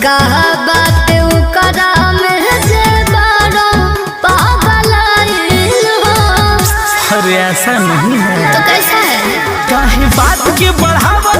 कहा बात करा में जे बारो पागल आइल हो। अरे ऐसा नहीं है। तो कैसा है? काहे बात के बढ़ावा?